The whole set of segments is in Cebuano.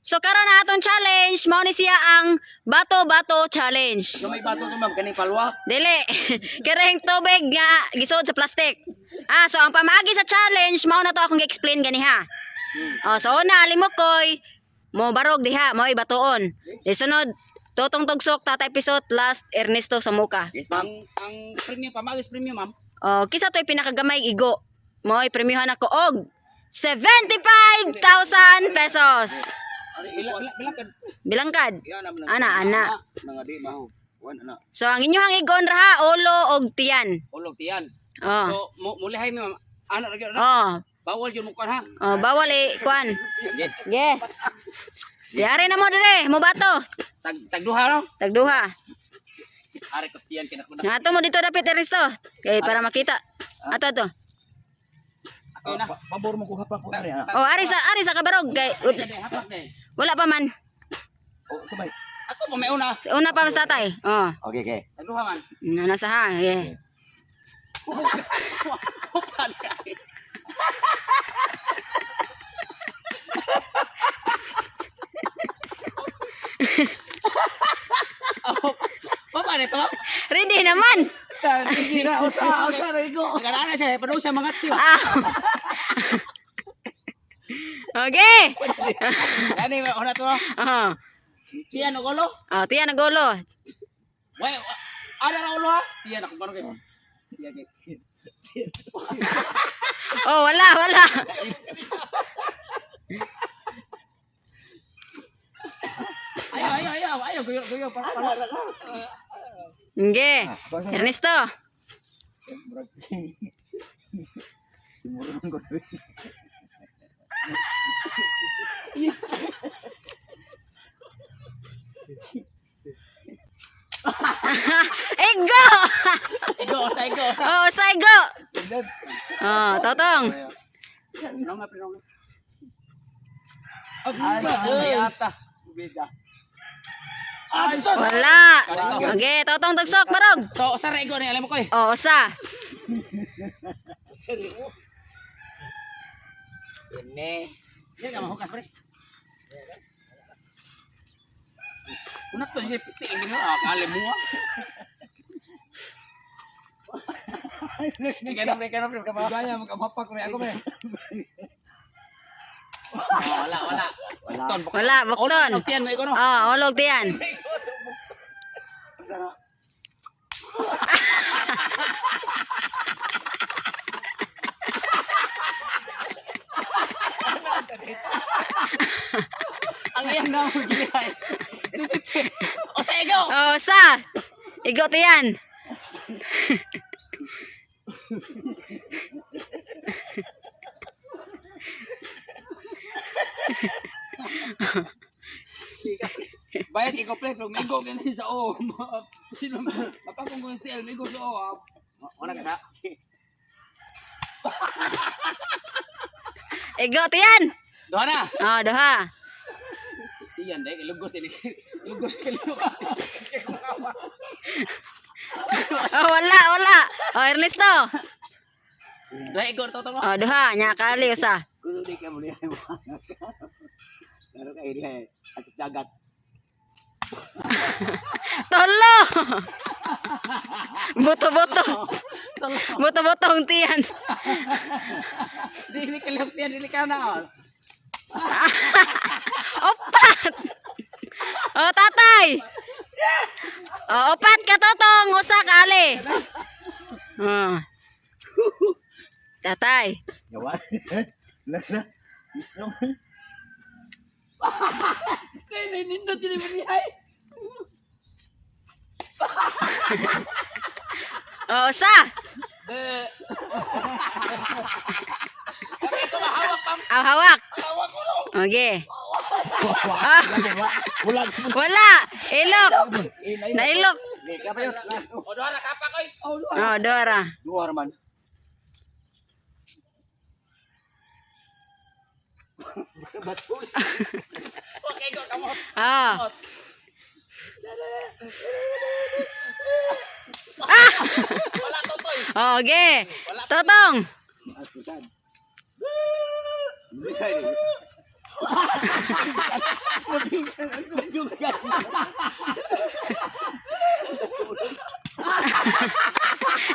So karon na atong challenge, mao ni siya ang bato-bato challenge. Gamay bato to, ma'am, kaning palwa. Dili. Kireng tubig nga gisuod sa plastic. Ah, so ang pamaagi sa challenge mao na to akong gi-explain ganiha. Oh, so una limokoy mo barog diha, mo batuon. Di sunod Totong Tugsok, Tatay Pisot, last Ernesto Samuka. Yes, ma'am. Ang premium pamagis premium, ma'am. Oh, kisa to'y pinakagamay igo. Mo'y premiuhan ako og 75,000 pesos. Ila ila bilang ka. Bilangkad. Iya na man. Ana, ana. Mga di maho. Wan ana. So ang inyong igon ra ha, ulo og tiyan. Ulog tiyan. Oh. So mulihay mi, ma'am. Ana ra gyud na. Oh, Bawal gyud mo kuan ha. oh bawal eh kuan. Sige. Ge. Diari na mo dire, mo bato. Tag tagduha no. Tagduha. Are ko tiyan kinakuna. Nga ato mo dito dapit Ernesto. Kay para makita. Ato ato. Ako na. Pabor mo ko hapak ko ari ana. Oh, ari sa kabarog kay Hapak na. wala pa man. Oh, sabay. Ako pa may una. Una pa mas tatay. Oh, Okay, okay. Tagduha man. na nasa ha. Yeah. Upan. Papa nito. Ready naman. Hindi na usa, usa ra ko. Nagarana siya, paano siya mangat siya. Ah. Okay. Gani una to. Oh. Tiyan og ulo. Oh, tiyan nagulo. Way, ana ra ulo ha. Tiyan ako kano kay. Tiyan kay. Oh, wala, wala. Ayo ayo ayo ayo guyo guyo para para. Nge. Ernesto. Timuron ko. Ego. Igo sa igo sa. Oh, sa ego. Oh, totong. Ano nga pero. Ay, ata. Bida. Wala. Okay, totong tugsok barog. So, sa rego ni alam mo ko eh. Oh, usa. Ini. Yan ka mahukas pre. Unat to sige piti ini mo ah kale mo. Kaya pre, kaya pre, Gaya magamapak pre ako pre. Wala, wala. Wala. Wala, bukton. Ulog tiyan mo iko no. Oh, ulog tiyan. Ang iyan na mo gilay. O sa ego. Oh, usa. Igo tiyan. Bayad iko pre, pero migo gani sa o. Sino mapakong ko si El migo sa o. Wala ka sa. Igo tiyan. Doha na. Oh, duha. Tiyan dai lugos ini. Lugos kay Oh, wala, wala. Oh, Ernesto. Doha ego to to mo. Oh, duha. Nya kali usa. Kuno di ka muli mo. Pero kay diha at dagat. Tolo. Buto-buto. Buto-buto ang tiyan. Dili ka lang tiyan, dili ka na. Opat. Oh, tatay. Oh, opat ka totong, usa ka ali. Oh. Tatay. Gawa. Lala. Isong. Kay nindot dili mo dihay. Oh, usa. De. Okay, ito mahawak pam. Aw, hawak. Hawak ko no. Okay. Ah, Wala. wala. Ilok. Nailok. O doha ra kapak oy. O doha. Oh, Dora. Dua man. Okay, go kamo. Oh. Ah! Wala totoy. Okay. Totong. Asusan.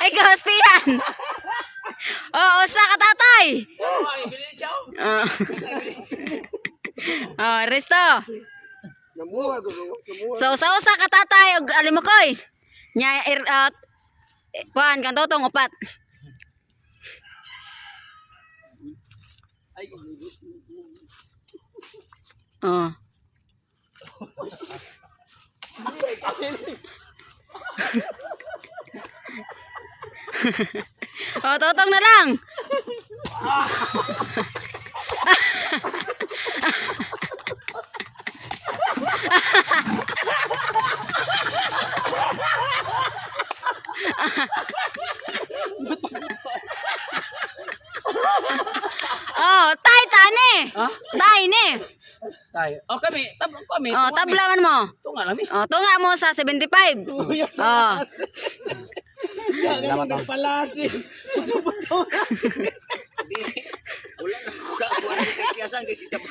Ikaw, Stian. Oh, usa ka tatay. Oh, ebidensya. Oh. Oh, resto. Namuha ko. Namuha. So, sa usa ka tatay og alimokoy. Nya er, kuan kan totong upat. Ay, Oh. Oh, totong na lang. Oh, tay tani. Ha? Tay ni. Tayo. Oh, kami, tab kami. Oh, tabla man mo. Tunga lami. Oh, tunga mo sa 75. Tuya Oh. Salamat ah. Palas ni. Wala na ko kakuha. Kiyasan kay kita pa.